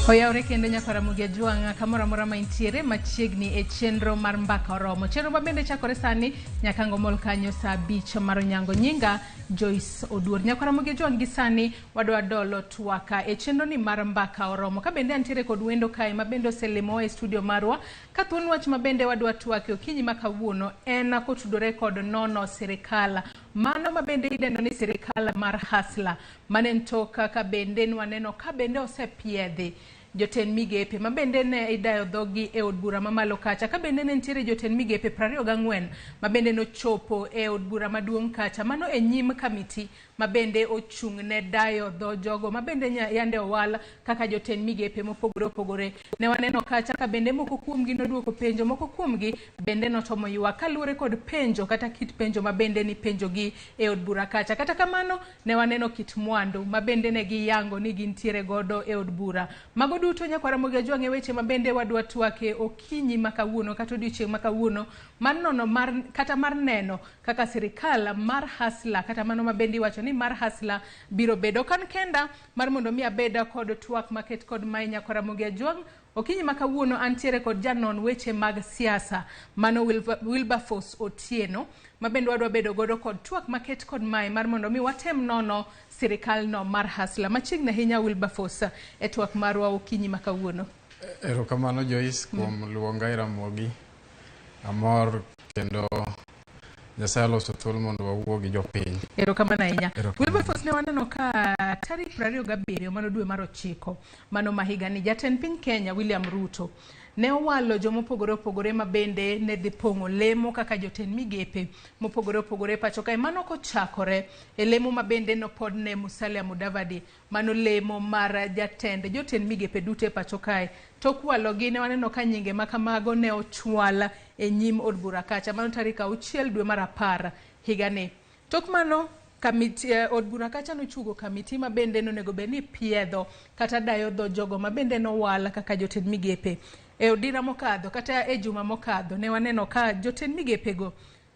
Oyawre kendo nyakwara Ramogi Ajwang' kamoro amora ma intiere machiegni e chenro mar Mbaka Oromo. Chenro ma bende chakore sani nyaka ngomol kanyo saa 5 mar onyango. Nyinga Joyce Oduor. Nyakwara Ramogi Ajwang' gi sani wadwa dolo twaka e chenro ni mar Mbaka Oromo. Ka bende antiere kod wendo kae ma bende oselimowa e studio marwa. Ka thuon wach ma bende wadwa twake okinyi ma kawuono en kotudore kod nono sirikal. Mano ma bende idendo ni sirikal mar Hustler. Mano en tok ka bende nwaneno ka bende osepiedhi jotend migepe ma bende ne idayo dhoggi e od bura mamalo kacha, ka bende ne nitiere jotend migepe 24 ma bende nochopo e od bura maduong' kacha, mano e nyim kamiti ma bende ochung' ne dayo dho jogo ma bende yande owal kaka jotend migepe mopogore opogore. Ne waneno kacha ka bende moko kuomgi noduoko penjo, moko kuomgi bende notomo ywak kaluwore kod penjo kata kit penjo ma bende nipenjogi e od bura kacha. Kata kamano ne waneno kit mwandu ma bende ne giyango ni gintiere godo e od bura. Mago duto nyakwar Ramogi Ajwang' e weche ma bende wadwa twake okinyi ma kawuono kata odiochieng' ma kawuono mar nono mar kata mar neno kaka sirikal mar Hustler kata mano ma bende iwacho ni mar Hustler biro bedo. Ok an kenda mar mondo mi abed kod twak maket kod mae nyakwar Ramogi Ajwang'. Okinyi ma kawuono antiere kod janon weche mag siasa mano Wilberforce Otieno ma bende wadwa bedo godo kod twak maket kod mae mar mondo mi watem nono sirikal no mar Hustler. Machiegni ahinya Wilberforce e twak marwa okinyi ma kawuono. Erokamano Joyce kuom luonga e Ramogi. Amor kendo Nyasaye oloso thuolo mondo wawuo gi jopiny. Erokamano ahinya. Erokamano. Wilberforce ne waneno ka tarik 27 mano dwe mar 9 mano ma higani jatend piny Kenya William Ruto ne owalo jomopogore opogore ma bende ne dhi pong'o lemo kaka jotend migepe mopogore opogore e pacho kae. Mano kochakore e lemo ma bende nopodne Musalia Mudavadi, mano lemo mar jatend jotend migepe duto e pacho kae. Tok walogi ne waneno ka nyinge ma kamago ne ochwal e nyim od bura kacha, mano tarik 6 dwe mar 10 higani. Tok mano kamiti, od bura kacha nochugo kamiti ma bende nonego bed ni piedho kata dayo dho jogo ma bende nowal kaka jotend migepe. E odira mokadho kata e juma mokadho ne waneno ka jotend migepego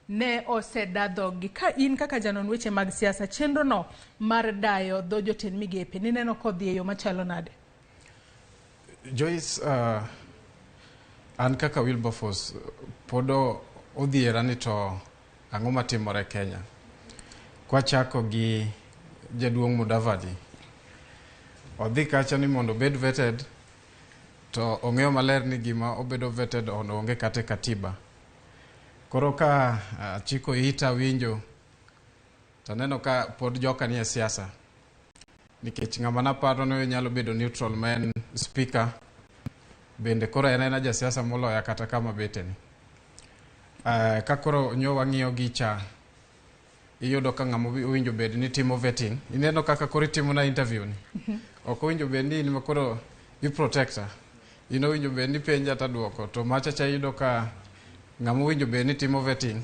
ne oseda dhoggi. Ka in kaka janon weche mag siasa, chenro no mar dayo dho jotend migepe nineno kodhi e yo machalo nade? Joyce, an kaka Wilberforce pod odhiera ni to ang'o matimore Kenya. Kwachako gi jaduong' Mudavadi, odhi kacha ni mondo obed vetted, to ong'eyo maler ni gima obedo vetted on onge kata e katiba. Koro ka achiko ita winjo, to aneno ka pod joka nie siasa. Nikech ng'ama naparo ni nyalo bedo neutral ma en speaker, bende koro en aena jasiasa moloya kata kama beteni. Ka koro nyo wang'iyo gicha, iyudo ka ng'ama owinjo bed ni timo vetting. Ineno kaka koro itimo na interview ni. Ok owinjo bed ni in ma koro i protector. In owinjo bed ni penja taduoko. To macha cha iyudo ka ng'ama owinjo bed ni timo vetting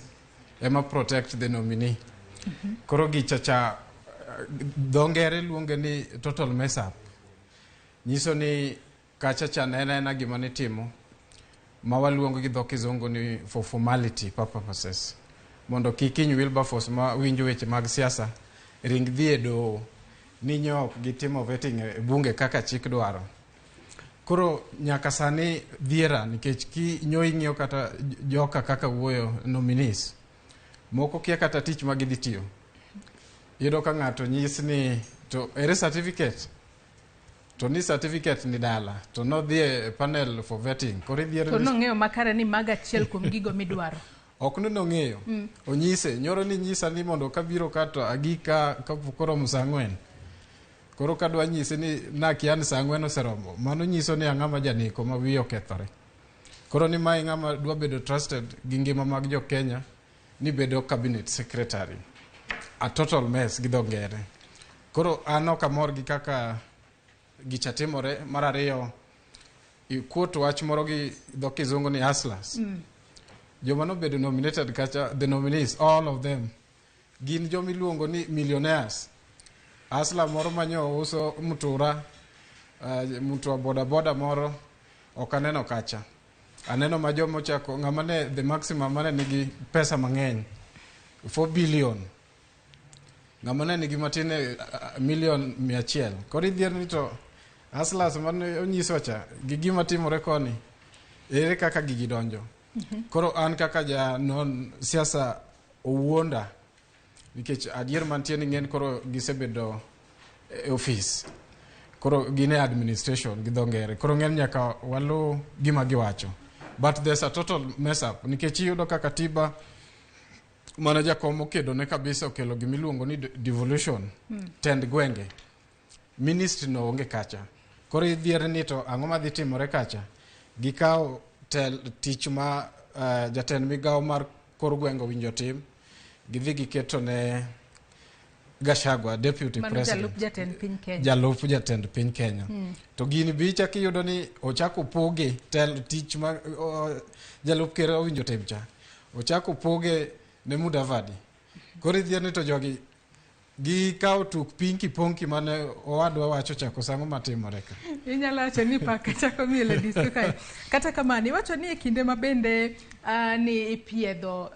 ema protect the nominee. Koro gicha cha dho ngere luonge ni total mess up. Nyiso ni kacha cha ne en aena gima nitimo ma waluongo gi dho kizungu ni for formality purposes. Mondo kik hiny Wilberforce ma winjo weche mag siasa ring dhi e doho ni nyo ok gitimo vetting e bunge kaka chik dwaro. Koro nyaka sani dhiera nikech ki nyo ing'iyo kata joka kaka wuoyo nominees moko kia kata tich ma gidhi tiyo. Iyudo ka ng'ato nyis ni to ere certificate to ni certificate ni dala to nodhi e panel for vetting. Koro idhiero To nong'eyo makare ni mago achiel kuom gigo midwaro. Ok ni nong'eyo. Onyise, nyoro ni nyisa ni mondo kabiro ka to agik ka kapok oromo saa 4. Koro kadwa nyise ni nakia ni saa 4 oseromo, mano nyiso ni ang'ama janeko ma wiye okethore. Koro ni mae ng'ama dwa bedo trusted gi ngima mag jo Kenya ni bedo cabinet secretary. A total mess gi dho ngere. Koro an ok amor gi kaka gicha timore. Mar ariyo, ikuot wach moro gi dho kizungu ni hustlers. Joma nobedo nominated kacha, the nominees, all of them, gin joma iluongo ni millionaires. Hustler moro manyo uso mtura, mtua boda boda moro, ok aneno kacha. Aneno ma joma ochako, ng'ama ne the maximum mane nigi pesa mang'eny, 4 billion. Ng'ama ne nigi matin e million 100. Koro idhier ni to Hustlers mane onyiswa cha gi gima timore koni, ere kaka gigi donjo? Koro an kaka ja non siasa owuonda, nikech adier mantie ni ng'en koro gisebedo e ofis, koro gin e administration gi dho ngere, koro ng'en nyaka walu gima giwacho, but there's a total mess up, nikech iyudo ka katiba mana jakom okedo ne kabisa okelo gimiluongo ni devolution. Tend gwenge ministry no onge kacha, koro idhier ni to ang'o madhi timore kacha. Gikawo tel tich ma jatend migawo mar kor gwenge owinjo tim, gidhi giketo ne Gachagua, deputy Mano president. Jalup jatend piny Kenya. Jalup jatend piny Kenya. To gini bi ichak iyudo ni ochako opoge tel tich ma jalup ker owinjo tim cha, ochako opoge ne Mudavadi. Koro idhier ni to jogi gikawo tuk pinki ponki mane owadwa wacho chako sang'o matimore ka. Inyalo wacho ni paka chako miel e disko kae. Kata kamano, iwacho ni e kinde ma bende ni ipiedho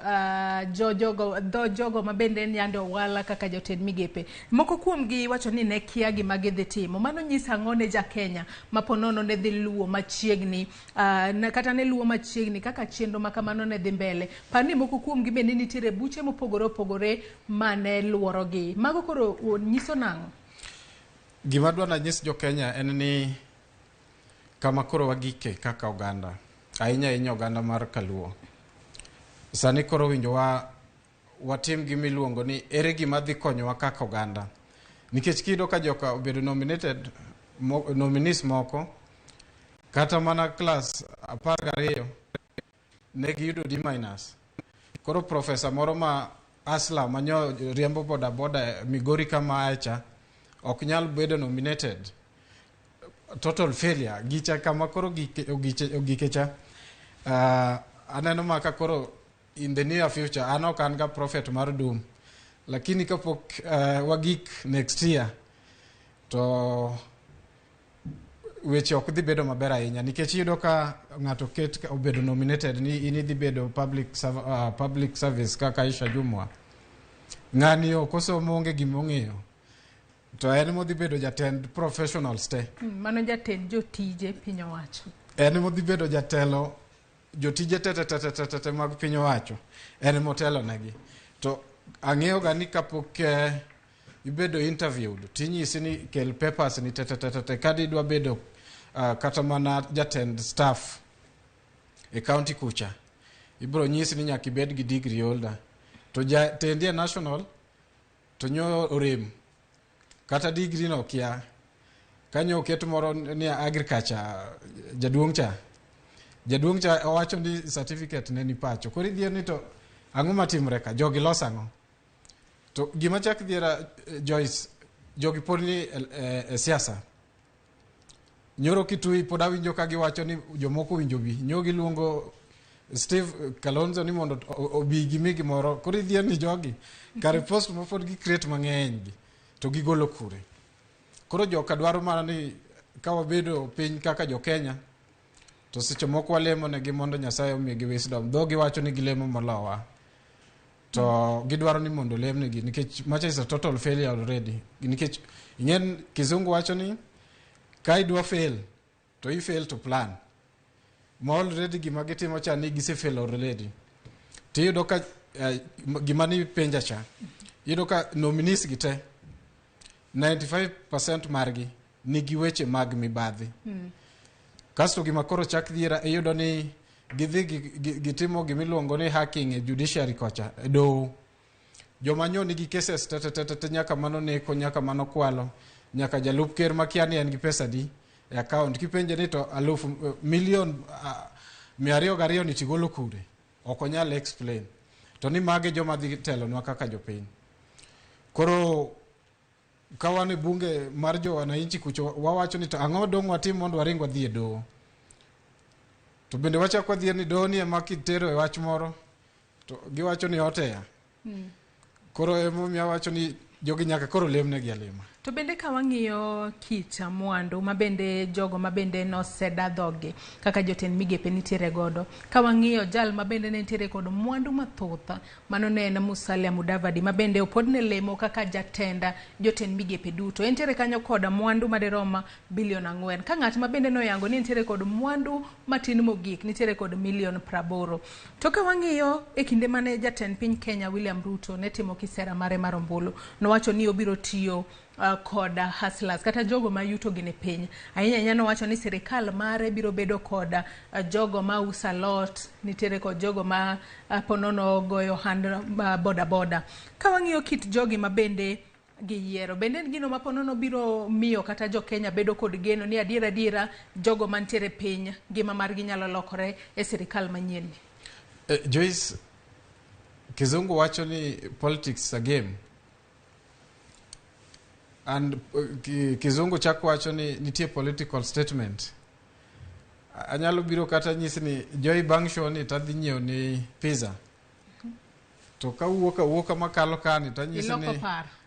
jo jogo, dho jogo ma bende yande owala kaka jotend migepe. Moko kuomgi wacho ni ne kia gima gidhi timo. Mano nyiso ang'o ne ja Kenya ma po nono ne dhi luwo machiegni kata ne luwo machiegni kaka chenro ma kamano ne dhi mbele. Par ni moko kuomgi bende nitiere buche mopogore opogore mane luorogi. Mago koro nyiso nang'o? Gima adwa nanyis jo Kenya en ni kama koro wagike kaka oganda, ahinya ahinya oganda mar Kaluo. Sani koro winjo wa watim gima iluongo ni ere gima dhi konyowa kaka oganda. Nikech kiyudo ka joka obedo nominated, nominees moko, kata mana klas 12 ne giyudo D minus. Koro profesa moro ma asla manyo riembo boda boda Migori kama acha ok nyal bedo nominated. Total failure. Gicha kama koro ogike cha. Aneno maka koro in the near future an ok an ga prophet mar doom. Lakini kapok wagik next year to weche ok dhi bedo maber ahinya, nikech iyudo ka ng'ato ket obedo nominated ni in idhi bedo public service kaka Aisha Jumwa. Ng'ani ok osomo, onge gima ong'eyo, to en modhi bedo jatend professionals te. Mano jatend jotije piny owacho. En modhi bedo jatelo jotije te te te te te te mag piny owacho, en motelo negi. To ang'eyo ga ni kapok ibedo interviewed tinyisi ni kel papers ni te te te te te ka didwa bedo kata mana jatend staff e county kucha, ibiro nyisi ni nyaka ibed gi degree holder, to jatendi e national to nyo orem kata degree no kia kanyo oket moro ni agriculture. Jaduong' cha owacho ni certificate ne ni pacho. Koro idhier ni to ang'o matimore ka, jogi los ang'o? To gima chak dhiera, Joyce, jogi pod ni e siasa. Nyoro Kitui pod awinjo ka giwacho ni jomoko owinjo bi nyo giluongo Steve Kalonzo ni mondo obi gimi gimoro. Koro idhier ni jogi kare post ma pod gi create mang'eny gi to gigolo kure? Koro joka dwaro mana ni ka wabedo piny kaka jo Kenya to seche moko walemo negi mondo Nyasaye omigi wisdom. Dho giwacho ni gilemo molowa, to gidwaro ni mondo olemnegi, nikech macha is a total failure already. Nikech ing'en kizungu wacho ni ka idwa fail to i fail to plan ma already gima gitimo cha ni gise fail already. Tiyudo ka gima ni penja cha, iyudo ka nominees gi te 95% margi nigi weche mag mibadhi. Kasto gima koro chak dhiera, iyudo ni gidhi gitimo gimiluongo ni hacking e judiciary kocha e doho. Joma nyo nigi cases te te te te te, nyaka mano neko, nyaka mano kwalo, nyaka jalup ker makia ni en gi pesa di e account, kipenje ni to alufu milion 202 ni tigolo kure, ok onyal explain. To ni magi joma dhi telonwa kaka jopiny. Koro ka wan e bunge mar jo wananchi kucho, wawacho ni to ang'o dong' watim mondo waring wadhi e doho? To bende wachak wadhier ni doho ni ema kitero e wach moro to giwacho ni oteya. Koro emomiyo awacho ni jogi nyaka koro lemnegi alema. To To bende ka wang'iyo kit mwandu ma bende jogo ma bende noseda dhogi kaka jotend migepe nitiere godo, ka wang'iyo jal ma bende ne nitiere kod mwandu mathoth, mano ne en Musalia Mudavadi ma bende opodne lemo kaka jatend jotend migepe duto. Entiere kanyo kod mwandu madirom bilion 4. Ka ng'at ma bende noyango ni nitiere kod mwandu matin mogik, nitiere kod milion 80. To ka wang'iyo e kinde mane jatend piny Kenya William Ruto ne timo kisera mare mar ombulu, nowacho ni obiro tiyo kod hustlers kata jogo ma yuto gi ni piny. Ahinya ahinya nowacho ni sirikal mare biro bedo kod jogo ma uso alot, nitiere kod jogo ma ponono goyo hand boda boda. Ka wang'iyo kit jogi ma bende giyiero, bende en gino ma ponono biro miyo kata jo Kenya bedo kod geno ni adiera adiera jogo mantiere piny ngima margi nyalo lokore e sirikal manyien ni. Joyce, kizungu wacho ni politics is a game. And kizungu chako wacho ni nitie political statement. Anyalo biro kata nyisi ni Joy bang' show ni tadhi nyiewo ni pizza. To kawuok awuoka makalo kani tanyisi ni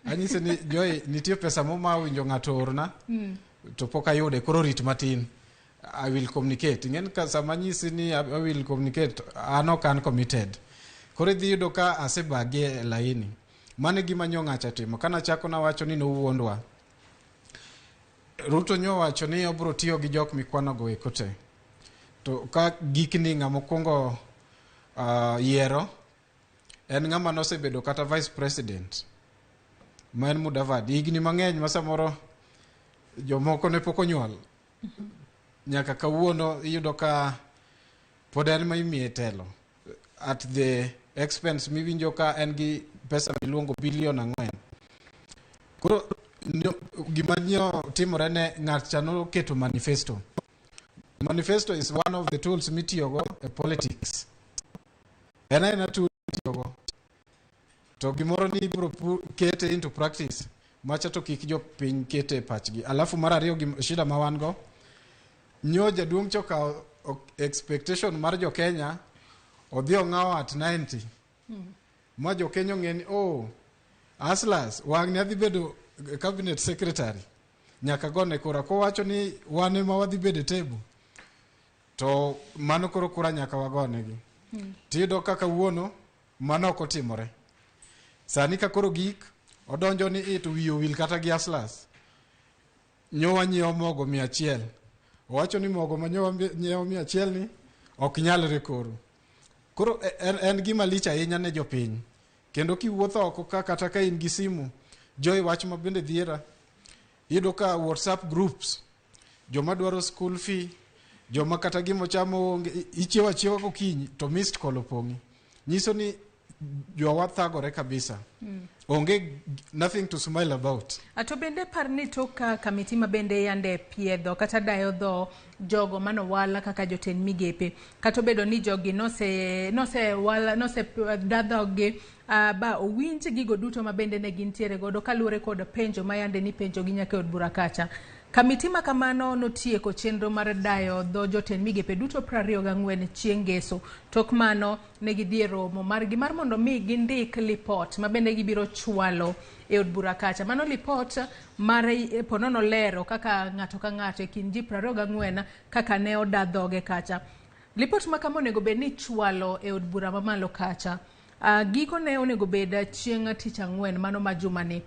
anyisi ni Joy nitie pesa mo ma winjo ng'ato orna to pok ayude, koro rit matin. I will communicate. Ing'en ka sama anyisi ni I will communicate, an ok an committed. Koro idhi yudo ka asebagi e laini. Mano e gima nyo ng'acha timo. Kana chako nawacho ni nowuondwa. Ruto nyo wacho ni obiro tiyo gi jok mikwanogo eko te. To ka gikni ng'ama okwongo yiero en ng'ama nosebedo kata vice president ma en Mudavadi. Higni mang'eny ma samoro jomoko ne pok onyuol. Nyaka kawuono iyudo ka pod en ma imiye telo at the expense miwinjo ka en gi pesa miluongo bilion 4. Koro gima nyo timore ne ng'at cha noketo manifesto. Manifesto is one of the tools mitiyogo e politics. En aena tool mitiyogo. To gimoro ni ibiro kete into practice, macha to kik jopiny kete e pachgi. Alafu mar ariyo, shida ma wan go, nyo jaduong' cha okawo expectation mar jo Kenya, odhi ong'awo at 90. Ma jo Kenya ong'e ni, oh, hustlers, wang' ni adhi bedo cabinet secretary. Nyaka gone kura. Kowacho ni wan ema wadhi bedo e table, to mano koro kura nyaka wagonegi. Tiyudo kaka wuono, mano ok otimore. Sani ka koro gik, odonjo ni to wiye owil kata gi hustlers. Nyo wanyiewo mogo 100. Owacho ni mogo ma nyo wanyiewo 100 ni ok nyalre koro. Koro en gima lich ahinya ne jopiny. Kendo kiwuotho oko ka kata ka in gi simu, Joy wach ma bende dhiera. Iyudo ka WhatsApp groups, joma dwaro school fee, joma kata gima ochamo onge, ichiewo achiewa gokinyi to missed call opong'i. Nyiso ni jowa thagore kabisa. Onge nothing to smile about. To bende par ni tok ka kamiti ma bende yande piedho kata dayo dho jogo manowal kaka jotend migepe, kata obedo ni jogi nose wal, nose da dhoggi, ba owinj gigo duto ma bende ne gintiere godo kaluwore kod penjo ma yande ni penjo gi nyaka e od bura kacha. Kamiti ma kamano notieko chenro mar dayo dho jotend migepe duto 24 chieng' ngeso. Tok mano ne gidhi e romo margi mar mondo mi gindik lipot ma bende gibiro chwalo e od bura kacha. Mano lipot mar ponono lero kaka ng'ato ka ng'ato e kind ji 24 kaka ne oda dhoge kacha. Lipot ma kama onego bed ni chwalo e od bura mamalo kacha. Gikone onego bed chieng' tich ang'wen mano ma jumani.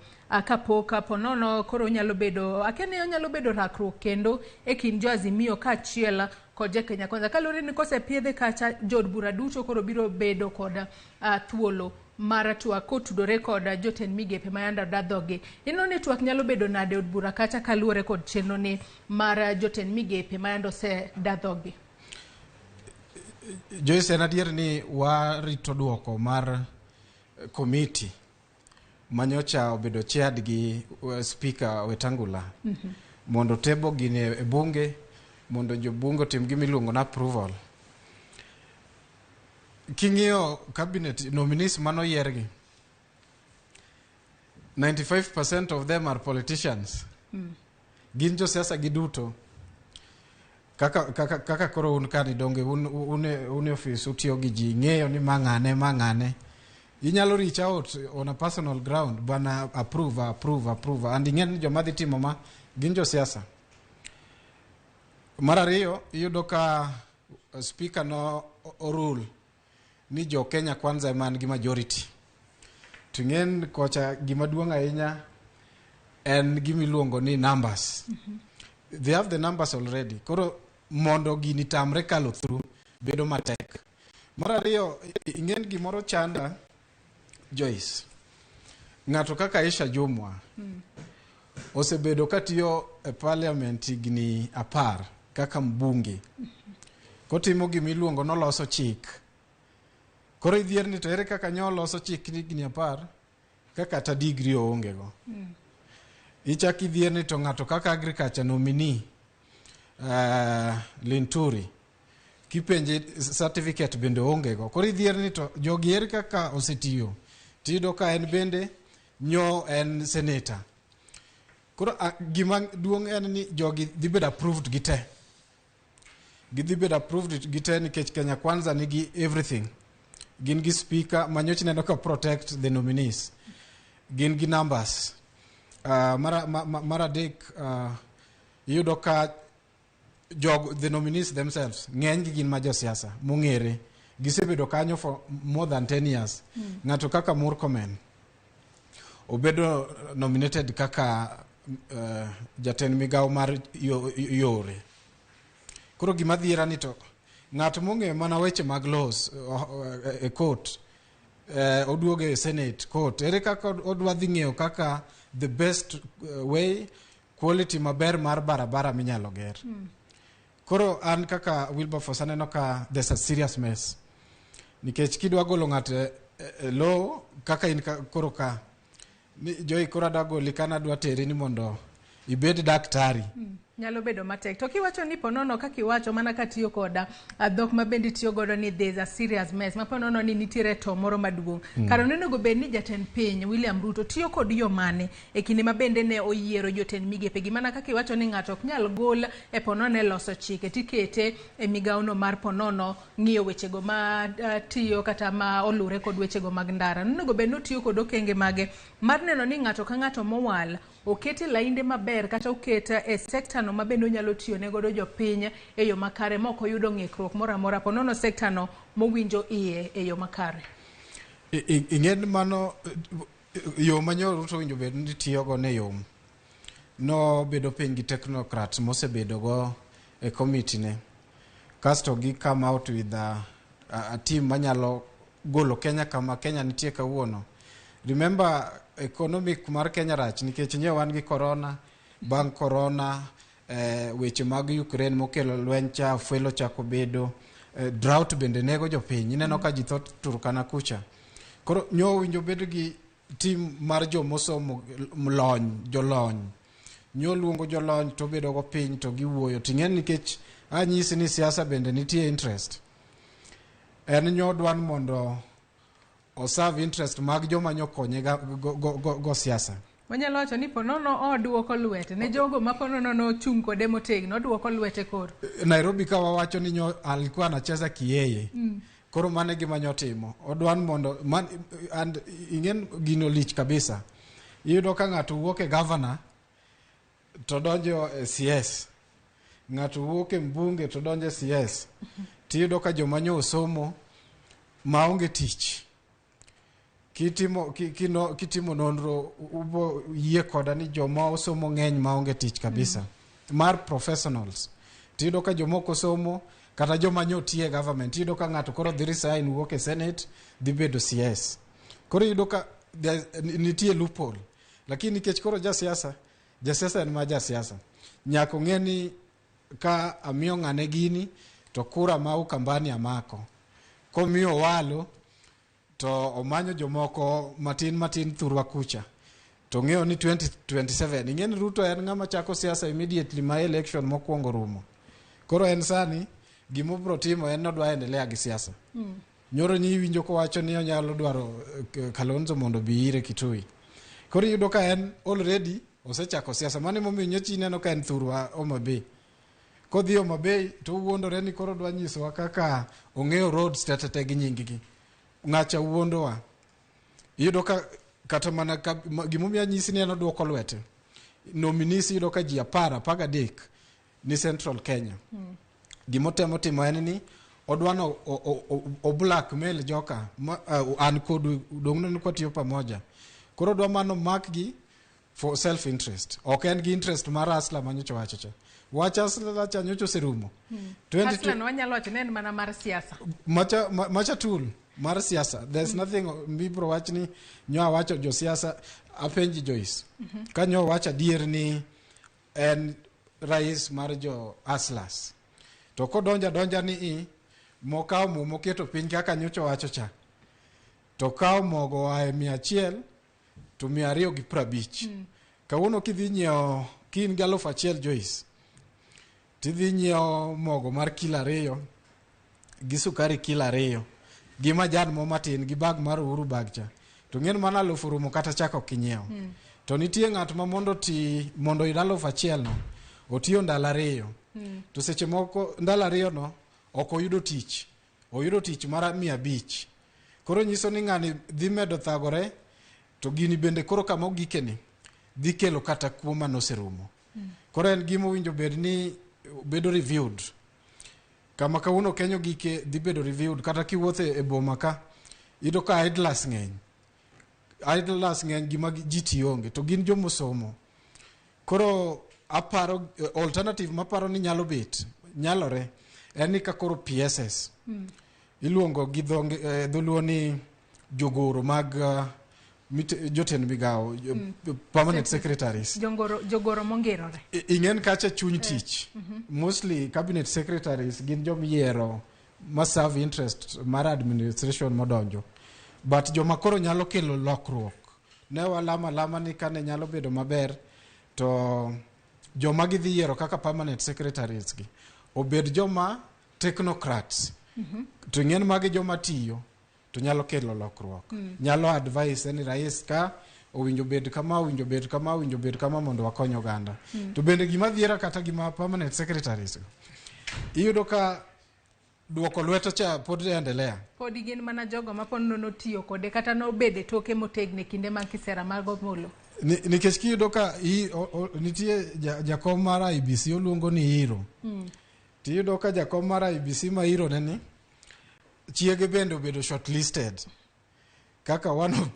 Kapok ponono koro onyalo bedo, akia ni onyalo bedo rakruok kendo e kind jo Azimio kaachiel kod jo Kenya Kwanza. Kaluwore ni kosepiedhe kacha, jood bura duto koro biro bedo kod thuolo mar twak kotudore kod jotend migepe ma yande oda dhogi. Ineno ni twak nyalo bedo nade e od bura kacha kaluwore kod chenro ni mar jotend migepe ma yande oseda dhogi? Joyce, en adier ni warito duoko mar komiti manyocha obedo chaired gi Speaker Wetangula mondo table gini e bunge mondo jobunge otim gima iluongo ni approval. King'iyo cabinet nominees manoyiergi, 95% of them are politicians. Gin josiasa giduto. Kaka koro un kani donge un e office utiyo gi ji, ing'eyo ni ma ng'ane, ma ng'ane. Inyalo reach out on a personal ground, bana, approve, approve, approve, and ing'e ni joma dhi timo ma gin josiasa. Mar ariyo, iyudo ka speaker no orule ni jo Kenya Kwanza ema nigi majority. To ing'en kocha gima duong' ahinya en gima iluongo ni numbers. They have the numbers already. Koro mondo gini tamre kalo through bedo matek. Mar ariyo, ing'en gimoro chanda, Joyce. Ng'ato kaka Aisha Jumwa osebedo katiyo e parliament higni 10 kaka mbunge. Kotimo gimiluongo noloso chik. Koro idhier ni to ere kaka nyo loso chik higni 10 ka kata degree oonge go. Ichak idhier ni to ng'ato kaka agriculture nominee, Linturi, kipenje certificate bende oonge go. Koro idhier ni to jogi ere kaka osetiyo. Tiyudo ka en bende nyo en senator. Koro gima duong' en ni jogi dhi bedo approved gi te. Gidhi bedo approved gi te nikech Kenya Kwanza nigi everything. Gin gi speaker manyocha ineno ka protect the nominees. Gin gi numbers. Mar adek, iyudo ka jog the nominees themselves ng'eny gi gin ma josiasa mong'ere. Gisebedo kanyo for more than 10 years. Ng'ato kaka Murkomen obedo nominated kaka jatend migawo mar yore. Koro gima dhiera ni to ng'at mong'eyo mana weche mag laws e court, oduogo e senate court, ere kaka odwa dhi ng'eyo kaka the best way, quality maber mar barabara minyalo ger? Koro an kaka Wilberforce aneno ka there's a serious mess, nikech kidwa golo ng'ato e law kaka in ka, koro ka ni Joy, koro adwa goli kana adwa teri ni mondo ibed daktari. Nyalo bedo matek. To kiwacho ni ponono kaka iwacho mana katiyo koda dhok ma bende itiyo godo ni there's a serious mess, ma ponono ni nitiere to moro maduong'. Kar onego bed ni jatend piny William Ruto tiyo kod yo mane e kinde ma bende ne oyiero jotend migepe gi, mana kaka iwacho ni ng'ato ok nyal gol e ponono e loso chike tikete e migawono mar ponono ng'iyo wechego ma tiyo kata ma olure kod wechego mag ndara. Onego bed ni otiyo kod okenge mage mar neno ni ng'ato ka ng'ato mowal okete lainde maber kata okete e sekta no ma bende onyalo tiyo ne godo jopiny e yo makare ma ok oyudo ng'ikruok moro amora ponono sekta no mowinjo iye e yo makare. Ing'e mano yo ma nyo Ruto owinjo bed ni tiyogo ne yom. No bedo piny gi technocrats mosebedo go e committee ne. Kasto gi come out with a team manyalo golo Kenya kama Kenya nitie kawuono. Remember, economic mar Kenya rach nikech nye wan gi corona, bang' corona, weche mag Ukraine mokelo lweny cha, fuel ochako bedo, drought bende nego jopiny. Ineno ka ji tho Turkana kucha. Koro nyo owinjo bed gi team mar jomosomo lony, jolony. Nyo luongo jolony to bedo go piny to giwuoyo. Ting'e nikech anyisi ni siasa bende nitie interest. En nyo dwan mondo oserve interest mag joma nyokonye go siasa. Wanyalo wacho ni ponono oduoko lwete ne jogo ma ponono nochung' kode motegno, oduoko lwete koro. Nairobi ka wawacho ni nyo alikuwa anacheza kiyeye. Koro mano e gima nyotimo. Odwan mondo man, and ing'en gino lich kabisa. Iyudo ka ng'ato wuok e governor to donjo e CS. Ng'ato wuok e mbunge to donjo e CS. Tiyudo ka joma nyo osomo maonge tich. Kitimo nonro ubo yie koda ni joma osomo ng'eny maonge tich kabisa. Mar professionals. Tiyudo ka jomoko osomo kata joma nyo tiye government, iyudo ka ng'ato koro dhi resign wuok e senate dhi bedo CS. Koro iyudo ka nitie loophole. Lakini nikech koro jasiasa, jasiasa en ma jasiasa. Nyaka ong'e ni ka amiyo ng'ane gini to kura ma Ukambani amako. Komiyo Owalo to omanyo jomoko matin matin thurwa kucha. To ng'eyo ni 2027, ing'e ni Ruto en ng'ama chako siasa immediately ma election mokwongo rumo. Koro en sani gima obiro timo en nodwa endelea gi siasa. Nyoro ni iwinjo kowacho ni onyalo dwaro Kalonzo mondo obi ire Kitui. Koro iyudo ka en already osechako siasa. Mano emomiyo nyocha ineno ka en thurwa Homa Bay. Kodhi Homa Bay to owuondore ni koro odwa nyisowa kaka ong'eyo roads te te te gi nying gi. Ng'acha wuondowa. Iyudo ka kata mana ka, gimomiyo anyisi ni en oduoko lwete. Nominees iyudo ka ji 10, 13 ni Central Kenya. Gimotemo timo en ni odwa no o blackmail joka ma, an kodu dong' neno kwatiyo pamoja. Koro odwa mano makgi for self interest. Ok en gi interest mar hustler manyocha wacho cha. Wach hustler cha nyocha oserumo. 20 Hustler no wanyalo wacho ni en mana mar siasa. Macha, macha tool mar siasa. There's nothing mibro wach ni nyo wacho josiasa. Apenji Joyce. Ka nyo wacho adier ni en rais mar jo hustlers. To kodonja donja ni i mokawo mo moketo piny kaka nyocha wacho cha. To kawo mogo oa e 100 to 250. Kawuono kidhi nyiewo kin gi 1000 Joyce. Tidhi nyiewo mogo mar kilo 2 gi sukari kilo 2 gi majan mo matin gi bag mar Uhuru bag cha. To ng'en mana 1000 rumo kata chako ok inyiewo. To nitie ng'at ma mondo ti mondo oyud 1000 no otiyo ndalo 2. To seche moko ndalo 2 no ok oyudo tich. Oyudo tich mar 500. Koro nyiso ni ng'ani dhi medo thagore to gini bende koro kama ogikeni dhi kelo kata kuo manoserumo. Koro en gima owinjo bed ni bedo reviewed. Kama kawuono Kenya ogike dhi bedo reviewed kata kiwuotho e boma ka iyudo ka idlers ng'eny. Idlers ng'eny gima ji tiyo onge to gin jomosomo. Koro aparo alternative maparo ni nyalo bet nyalore en ni ka koro PSS iluongo gi dholuo ni jogoro mag jotend migawo, permanent secretaries. Jogoro mongirore. Ing'en kacha chuny tich. Mostly cabinet secretaries gin jomiyiero ma serve interest mar administration modonjo. But joma koro nyalo kelo lokruok. Ne walama lama ni kane nyalo bedo maber to joma gidhi yiero kaka permanent secretaries gi obed joma technocrats. To ing'en magi joma tiyo to nyalo kelo lokruok. Nyalo advise ni rais ka owinjo bed kama, owinjo bed kama, owinjo bed kama mondo wakony oganda. To bende gima dhiera kata gima permanent secretaries go, iyudo ka duoko lweto cha pod endelea. Pod gin mana jogo ma pod notiyo kode kata nobedo e toke motegno e kinde mag kisera mag Omolo. Nikech kiyudo ka nitie jakom mar IBC oluongo ni hero. Tiyudo ka jakom mar IBC ma hero ne ni chiege bende obedo shortlisted kaka one of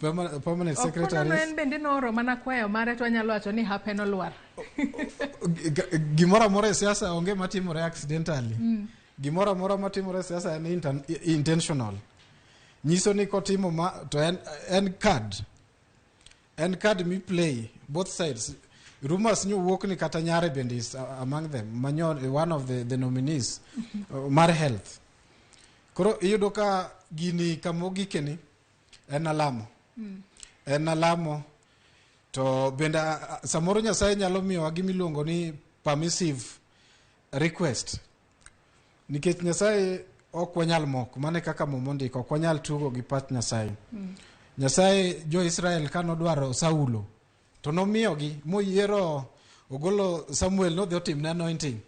permanent secretaries. En bende nooro mana kwayo mare to anyalo wacho ni hape nolwar. Gimoro amora e siasa onge matimore accidentally. Gimoro amora matimore e siasa en intentional. Nyiso ni kotimo ma to en card. En card mi play both sides. Rumors nyo wuok ni kata nyare bende is among them. Manyo one of the nominees mar health. Koro iyudo ka gini kamogikeni en alamo. En alamo to bende samoro Nyasaye nyalo miyowa gima iluongo ni permissive request. Nikech Nyasaye ok wanyal moko, mano e kaka Muma ondiko, ok wanyal tugo gi pach Nyasaye. Nyasaye jo-Israel ka nodwaro Saulo to nomiyogi moyiero ogolo Samuel nodhi otimne anointing.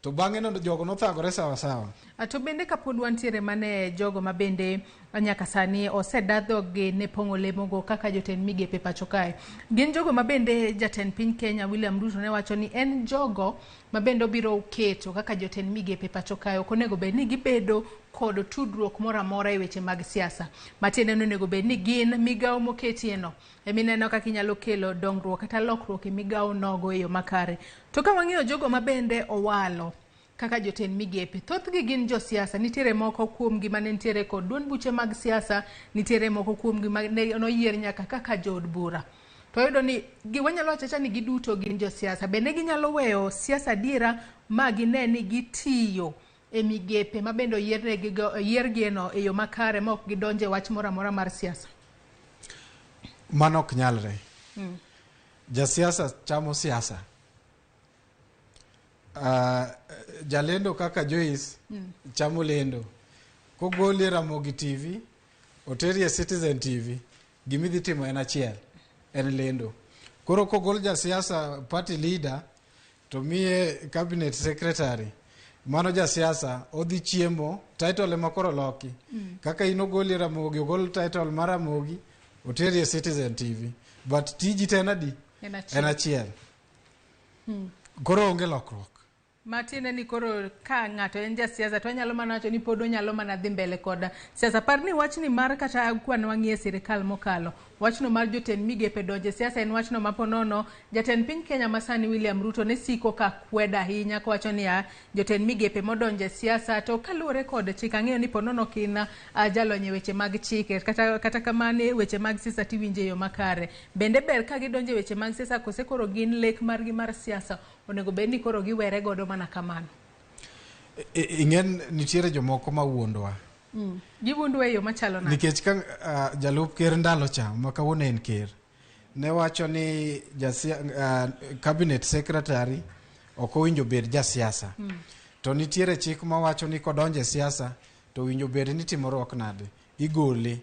To bang'e no jogo nothagore sawa sawa. To bende kapod wantiere mane jogo ma bende nyaka sani oseda dhoggi ne pong'o lemogo kaka jotend migepe pacho kae. Gin jogo ma bende jatend piny Kenya William Ruto ne wacho ni en jogo ma bende obiro keto kaka jotend migepe pacho kae ok onego bed ni gibedo kod tudruok moro amora e weche mag siasa. Matiende ni onego bed ni gin migawo moketie no emineno kaka inyalo kelo dongruok kata lokruok e migawo nogo e yo makare. To ka wang'iyo jogo ma bende owalo kaka jotend migepe, thothgi gin josiasa. Nitiere moko kuomgi mane nitiere kod duond buche mag siasa, nitiere moko kuomgi mane noyier nyaka kaka jood bura. To wayudo ni wanyalo wacho acha ni giduto gin josiasa. Bende ginyalo weyo siasa adiera ma gine ni gitiyo e migepe ma bende oyiergieno e yo makare ma ok gidonje wach moro amora mar siasa. Mano ok nyalre. Jasiasa chamo siasa. Jalendo kaka Joyce chamo lendo. Kogoli Ramogi TV, oteri e Citizen TV, gimidhi timo en achiel, en lendo. Koro kogol jasiasa party leader to miye cabinet secretary, mano jasiasa odhi chiemo, title ema koro loki. Kaka in ogoli Ramogi, ogol title mar Ramogi, Oteri e Citizen TV, but tiji to en adi? En achiel. En achiel. Koro onge lokruok. Matiende ni koro ka ng'ato en jasiasa to anyalo mana wacho ni pod onyalo mana dhi mbele kod siasa. Par ni wachni mar kata kwan wang'iye sirikal mokalo, wachno mar jotend migepe donjo e siasa en wachno ma ponono jatend piny Kenya masani William Ruto ne siko ka kwedo ahinya kowacho niya jotend migepe modonjo e siasa to kaluwore kod chik ang'eyo ni ponono kin jalony e weche mag chike kata kamano e weche mag siasa tiwinjo e yo makare. Bende ber ka gidonjo e weche mag siasa kose koro gin lek margi mar siasa onego bed ni koro giwere godo mana kamano. Ing'en nitiere jomoko ma wuondowa. Giwuondowa e yo machalo nade? Nikech ka jalup ker ndalo cha ma kawuono en ker ne wacho ni cabinet secretary ok owinjo bed jasiasa. To nitiere chik mawacho ni kodonjo e siasa to owinjo bed ni timruok nade, igole.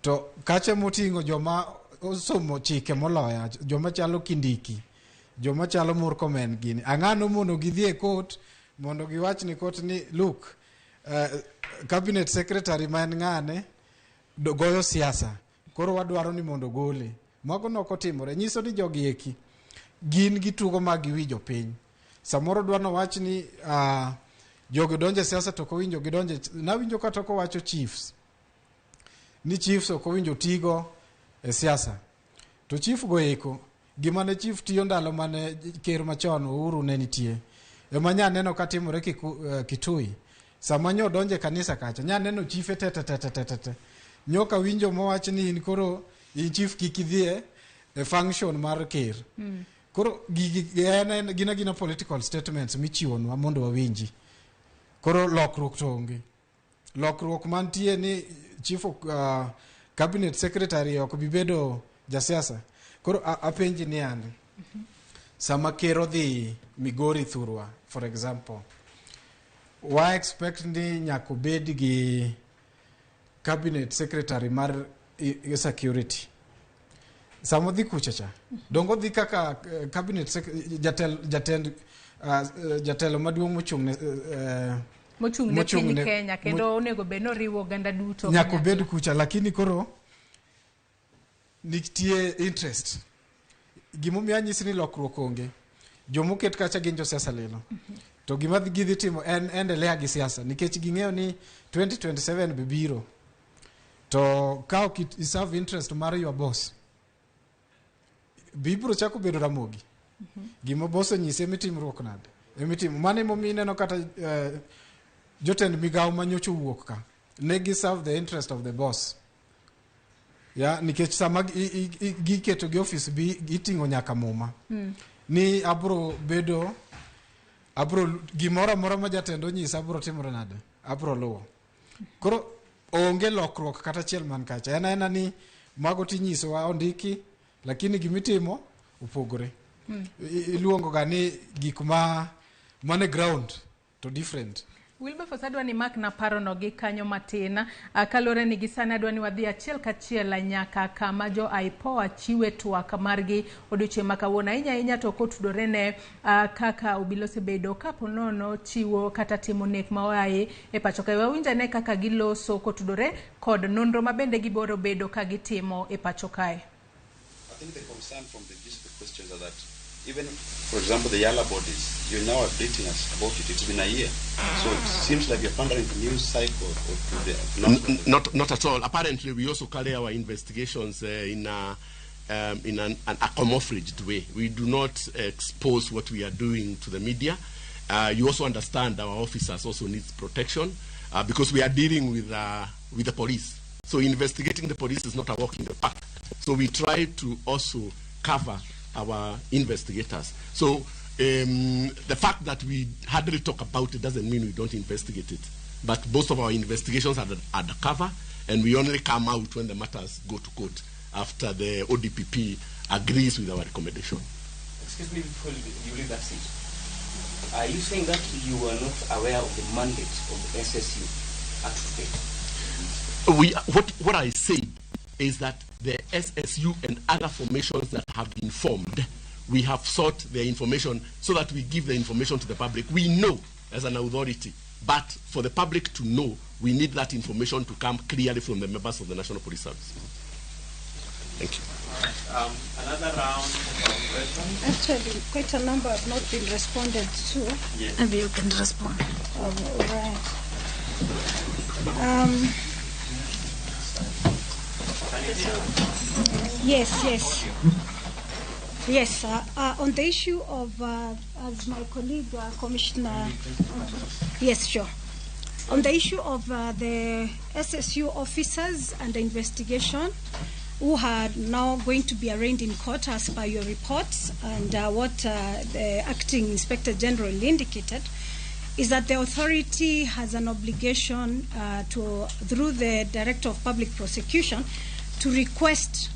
To kacha moting'o joma osomo chike moloya, joma chalo Kindiki, joma chalo Murkomen gini, ang'ano mono gidhi e court mondo giwach ni court ni look, cabinet secretary ma en ng'ane goyo siasa, koro wadwaro ni mondo gole. Mago nok otimore, nyiso ni jogi eki gin gitugo ma giwi jopiny. Samoro dwa nowach ni jogi donjo e siasa to ok owinjo gidonje. Nawinjo kata kowacho chiefs ni chiefs ok owinjo tigo e siasa. To chief go eko gima ne chief tiyo ndalo mane ker machon Uhuru ne nitie ema nya neno katimore Kitui. Sama nyo donje kanisa kacha nya neno chife te te te te te te. Nyoka winjo mowach ni in koro in chief kik idhie e function mar ker. Koro gigi en gina gina political statements michiwonwa mondo wawinji. Koro lokruok to onge. Lokruok mantie ni chief of, cabinet secretary ok bi bedo jasiasa. Koro apenji ni ande. Sama ker odhi Migori thurwa, for example, wa expect ni nyaka obed gi cabinet secretary mar security. Sama odhi kucha cha, dongo odhi kaka cabinet jatend jatelo maduong' mochung' ne mochung' ne piny Kenya kendo onego bed ni oriwo oganda duto. Nyaka obed kucha, lakini koro nitie interest. Gimomiyo anyisi ni lokruok onge, jomoket kacha gin josiasa lilo. To gima gidhi timo en endelea gi siasa nikech ging'eyo ni 2027 be biro. To ka ok serve interest mar your boss, bibiro chako bedo Ramogi. Gima boss onyise emitimruok nade? Emitimo. Mano emomiyo ineno kata jotend migawo manyocha owuok ka, ne gi serve the interest of the boss. Ya, nikech sama giketo gi office bi giting'o nyaka muma. Ni abro bedo, abro gimoro amora ma jatend onyisa abro timore nade? Abro luwo. Koro onge lokruok kata achiel man kacha. En aena ni mago tinyisowa ondiki, lakini gimitimo opogore. Iluongo ga ni gik ma mane ground to different. Wilberforce adwa ni mak na parono gi kanyo matin. Kaluwore ni gi sani adwa ni wadhi achiel kachiel nyaka kama jo IPOA chiwe twak margi odiochieng' ma kawuono. Ahinya ahinya to kotudore ne kaka obila osebedo kapo nono chiwo kata timo nek ma oaye e pacho kae. Wawinj ane kaka giloso kotudore kod nonro ma bende gibiro bedo ka gitimo e pacho kae. I think the concern from the gist of the questions are that even, for example, the Yala bodies, you're now updating us about it. It's been a year. So it seems like you're pandering to news cycle or to the... Not at all. Apparently, we also carry our investigations in a camouflaged way. We do not expose what we are doing to the media. You also understand our officers also need protection because we are dealing with the police. So investigating the police is not a walk in the park. So we try to also cover our investigators. So the fact that we hardly talk about it doesn't mean we don't investigate it. But most of our investigations are undercover, and we only come out when the matters go to court after the ODPP agrees with our recommendation. Excuse me before you leave that seat. Are you saying that you were not aware of the mandate of the SSU up to date? What I said is that the SSU and other formations that have been formed, we have sought their information so that we give the information to the public. We know as an authority, but for the public to know, we need that information to come clearly from the members of the National Police Service. Thank you. Another round of questions. Actually, quite a number have not been responded to. Yes. Maybe you can respond. All right. Yes, yes. Yes, on the issue of, as my colleague, Commissioner... Yes, sure. On the issue of the SSU officers and the investigation, who are now going to be arraigned in court as per your reports and what the Acting Inspector General indicated, is that the authority has an obligation to, through the Director of Public Prosecution, to request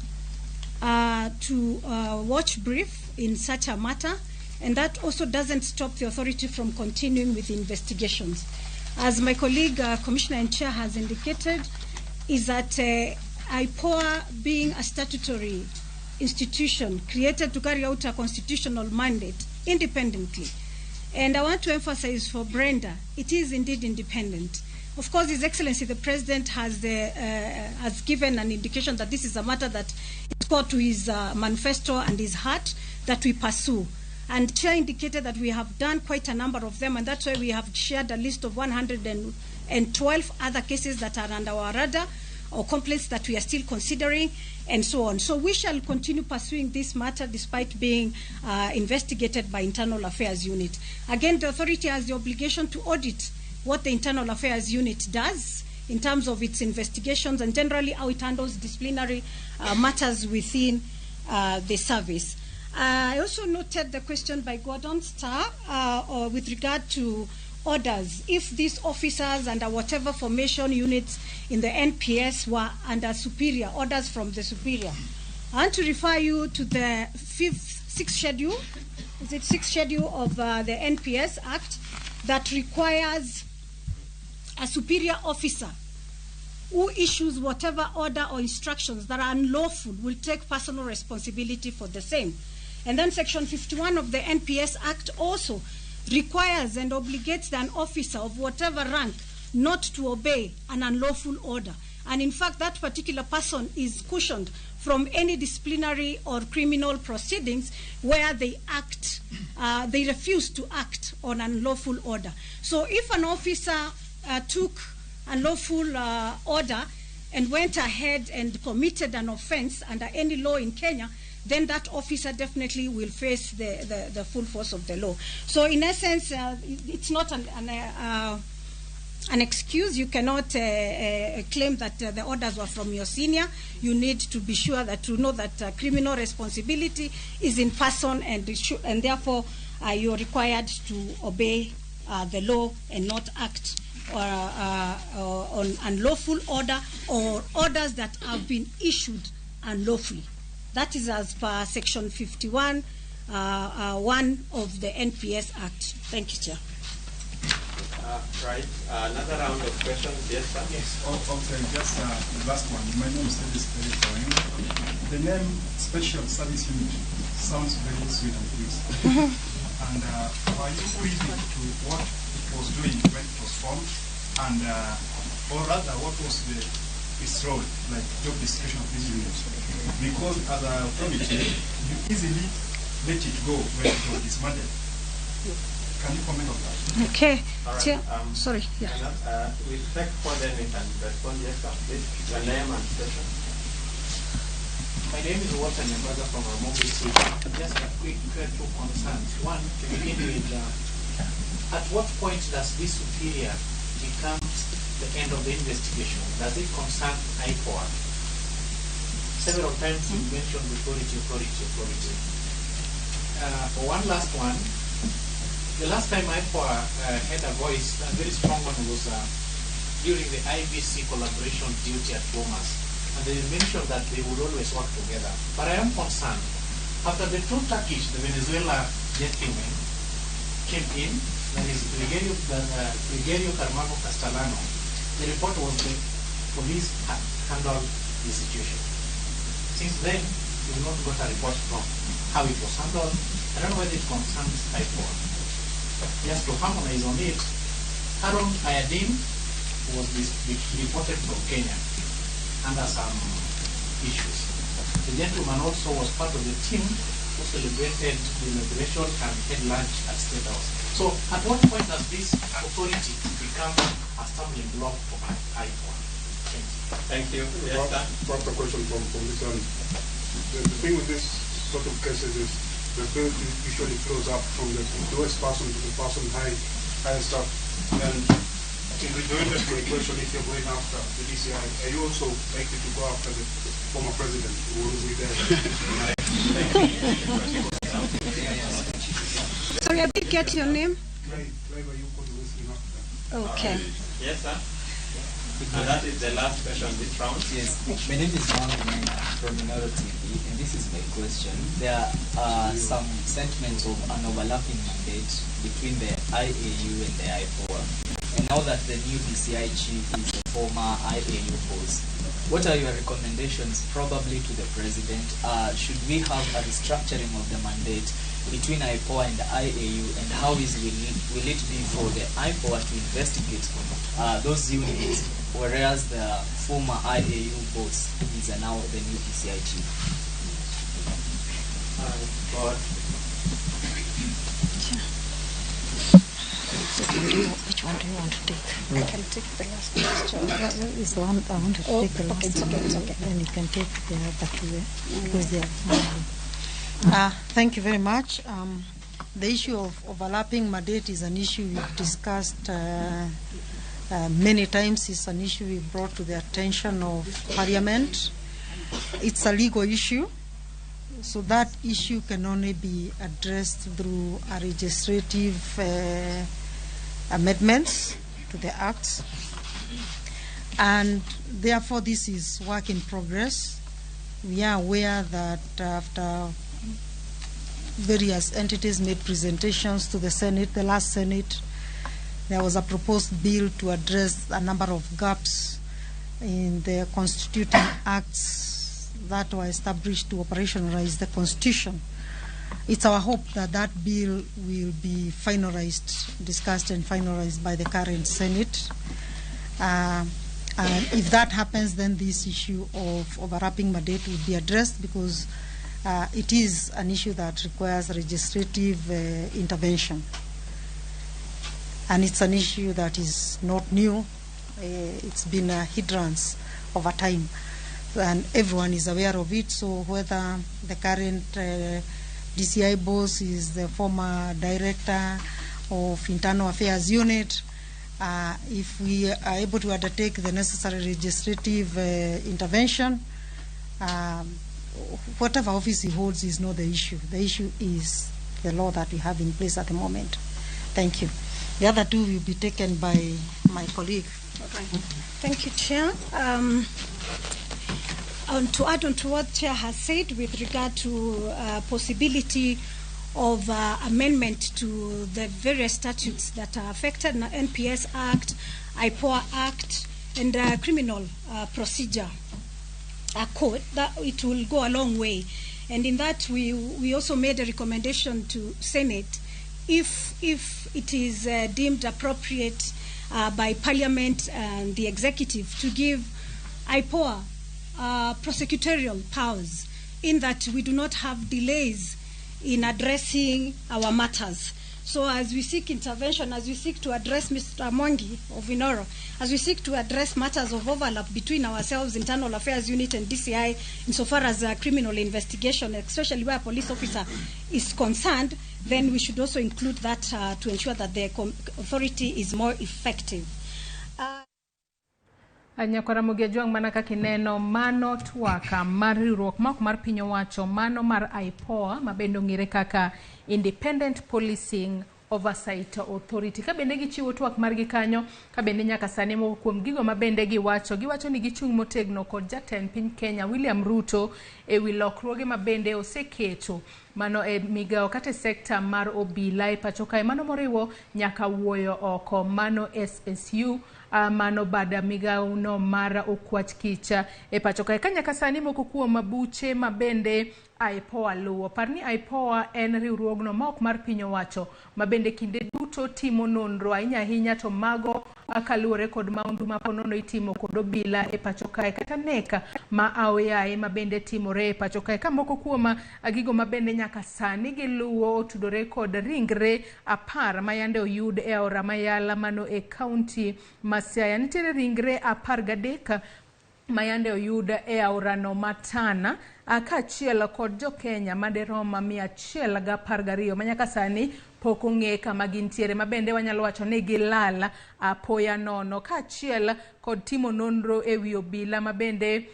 to watch brief in such a matter, and that also doesn't stop the authority from continuing with investigations. As my colleague, Commissioner and Chair, has indicated, is that IPOA, being a statutory institution created to carry out a constitutional mandate independently, and I want to emphasize for Brenda, it is indeed independent. Of course, His Excellency the President has given an indication that this is a matter that is core to his manifesto and his heart that we pursue. And Chair indicated that we have done quite a number of them, and that's why we have shared a list of 112 other cases that are under our radar or complaints that we are still considering, and so on. So we shall continue pursuing this matter despite being investigated by Internal Affairs Unit. Again, the authority has the obligation to audit what the Internal Affairs Unit does in terms of its investigations and generally how it handles disciplinary matters within the service. I also noted the question by Gordon Starr with regard to orders. If these officers under whatever formation units in the NPS were under superior, orders from the superior. I want to refer you to the sixth schedule, is it sixth schedule of the NPS Act that requires a superior officer who issues whatever order or instructions that are unlawful will take personal responsibility for the same. And then Section 51 of the NPS Act also requires and obligates an officer of whatever rank not to obey an unlawful order. And in fact, that particular person is cushioned from any disciplinary or criminal proceedings where they act, they refuse to act on unlawful order. So if an officer took unlawful order and went ahead and committed an offense under any law in Kenya, then that officer definitely will face the full force of the law. So in essence, it's not an excuse. You cannot claim that the orders were from your senior. You need to be sure that you know that criminal responsibility is in person, and therefore you're required to obey the law and not act on unlawful order or orders that have been issued unlawfully. That is as per Section 51, 1 of the NPS Act. Thank you, Chair. Right. Another round of questions. Yes, sir. Yes. Oh, okay. Just the last one. My name is Davis Perry. The name Special Service Unit sounds very sweet and cute. And were you privy to what it was doing when it was formed? And, or rather, what was its role, like job description of this unit? Because as an authority, you easily let it go when it was disbanded. Can you comment on that? Okay. All right. Sorry. Yeah. We'll take four, then we can respond. Yes, sir. Please. Your name and station. My name is Walter Nyambaga from Ramogi City. Just a quick two concerns. One, to begin with, at what point does this superior become the end of the investigation? Does it concern IPOA? Several times you mentioned authority, authority, authority. One last one. The last time IPOA had a voice, a very strong one, was during the IBC collaboration duty at Bomas. And they mentioned that they would always work together. But I am concerned. After the two Turkish, the Venezuela gentlemen, came in, that is Gregorio Carmago Castellano, the report was the police had handled the situation. Since then, we've not got a report from how it was handled. I don't know whether it concerns IPOA. Just to harmonize on it, Harun Ayadin was reported from Kenya under some issues. The gentleman also was part of the team who celebrated the inauguration and had lunch at State House. So at what point does this authority become a stumbling block for IPOA? Thank you. Thank you. Yes, sir. Proper question from this end. The thing with this sort of cases is the bill usually flows up from the lowest person to the person highest up. And in rejoinder to my question, if you're going after the DCI, are you also likely to go after the former president who will be there? Sorry, I didn't get your name. Clive Ayuko, the Western Africa. Okay. Yes, sir. And that is the last question this round. Yes, my name is Mohamed Maina from Inoro TV, and this is my question. There are some sentiments of an overlapping mandate between the IAU and the IPOA. And now that the new DCI chief is a former IAU boss, what are your recommendations probably to the president? Should we have a restructuring of the mandate between IPOA and IAU, and how is will it be for the IPOA to investigate those units, whereas the former IAU boss is now the new DCI chief? God. Which one do you want to take? I can take the last question. It's the one I want to take the last okay, one. It's okay, it's okay. Then you can take the other two, because they are. Thank you very much. The issue of overlapping mandate is an issue we've discussed many times. It's an issue we brought to the attention of Parliament. It's a legal issue, so that issue can only be addressed through a legislative amendments to the Act. And therefore, this is work in progress. We are aware that after various entities made presentations to the Senate, the last Senate, there was a proposed bill to address a number of gaps in the constituting acts that were established to operationalize the Constitution. It's our hope that that bill will be finalized, discussed and finalized by the current Senate. And if that happens, then this issue of overlapping mandate will be addressed, because it is an issue that requires legislative intervention. And it's an issue that is not new. It's been a hindrance over time, and everyone is aware of it. So whether the current DCI boss is the former director of Internal Affairs Unit, if we are able to undertake the necessary legislative intervention, whatever office he holds is not the issue. The issue is the law that we have in place at the moment. Thank you. The other two will be taken by my colleague. Okay. Thank you, Chair. To add on to what Chair has said with regard to possibility of amendment to the various statutes that are affected, NPS Act, IPOA Act, and Criminal Procedure Code, that it will go a long way. And in that, we also made a recommendation to Senate, if it is deemed appropriate by Parliament and the Executive to give IPOA prosecutorial powers, in that we do not have delays in addressing our matters. So as we seek intervention, as we seek to address Mr. Mwangi of Inoro, as we seek to address matters of overlap between ourselves, Internal Affairs Unit and DCI, insofar as a criminal investigation, especially where a police officer is concerned, then we should also include that to ensure that the authority is more effective. Nyakwara Ramogi mana kaka ineno mano twaka mar riwruok ma ok mar piny owacho mano mar IPOA ma bende ong'ere kaka Independent Policing Oversight Authority. Ka bende gichiwo twak margi kanyo, ka bende nyaka sani moko kuom gigo ma bende giwacho ni gichung' motegno kod jatend piny Kenya William Ruto ewi lokruoge ma bende oseketo mano e migawo kata e sekta mar obila e pacho kae, mano moriwo nyaka wuoyo oko mano SSU mano bada migawo no mar okwach kicha e pacho kae. Ka nyaka sani moko kuom buche ma bende IPOA luwo. Par ni IPOA en riwruogno ma ok mar piny owacho ma bende kinde duto timo nonro ahinya ahinya to mago Kaluwore kod maundu ma ponono itimo kod obila e pacho kae, kata nek ma aoyaye ma bende timore e pacho kae, ka moko kuom gigo ma bende nyaka sani giluwo otudore kod ringre 10 ma yande oyud e aora Mayala mano e kaunti ma Siaya. Nitiere ringre 13 ma yande oyud e aorano ma Tana, kaachiel kod jo-Kenya maderom 112 ma nyaka sani pok ong'e kama gintiere, ma bende wanyalo wacho ni gilal apoya nono, kaachiel kod timo nonro ewi obila ma bende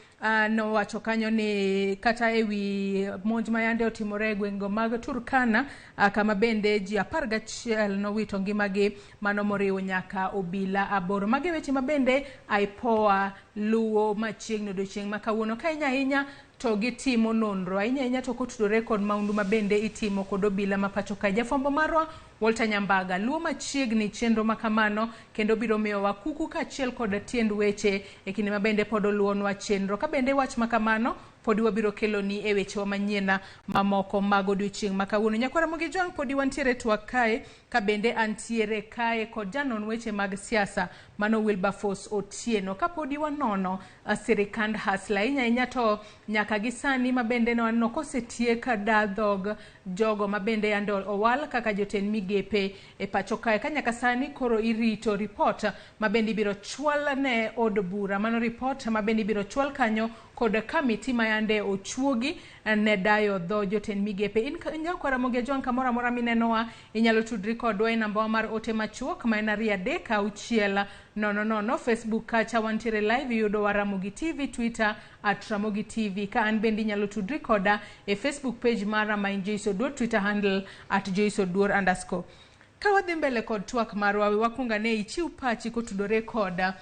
nowacho kanyo ni kata ewi monj ma yande otimore e gwengego mag Turkana, kama bende ji 11 nowito ngimagi, mano moriwo nyaka obila 8. Magi weche ma bende IPOA luwo machiegni odiochieng' ma kawuono, ka ahinya ahinya to gitimo nonro ahinya ahinya to kotudore kod maundu ma bende itimo kod obila ma pacho kae. Jafwambo marwa Walter Nyambaga luwo machiegni chenro ma kamano kendo biro miyowa kuku kaachiel kod tiend weche e kinde ma bende pod oluwonwa chenro. Ka bende wach ma kamano podi wabiro keloni e wechewa manyien mamoko mag odiochieng' ma kawuono. Nyakwara Ramogi Jwang' podi wantiere twak kae, ka bende antiere kae kod janon weche mag siasa mano Wilberforce Otieno. Ka podi wanono sirikand Hustler ahinya ahinya to nyaka gi sani ma bende waneno kosetiek da dhog jogo ma bende yande owal kaka jotend migepe e pacho kae, ka nyaka sani koro irito ripot ma bende ibiro chwal ne od bura, mano ripot ma bende ibiro chwal kanyo kod kamiti ma yande ochuogi ne dayo dho jotend migepe. In nyakwara Ramogi Ajwang' kamoro amora minenowa, inyalo tudri kodwa e nambawa mar ote machuok ma en 2 3 6 0 0. Facebook kacha wantiere live, iyudowa Ramogi TV, Twitter @Ramogi TV. Ka an bende inyalo tudri koda e Facebook page mara ma en Joyce Oduor, Twitter handle @JoyceOduor_. Ka wadhi mbele kod twak marwa, we wakwong ane ichiw pachi kotudore kod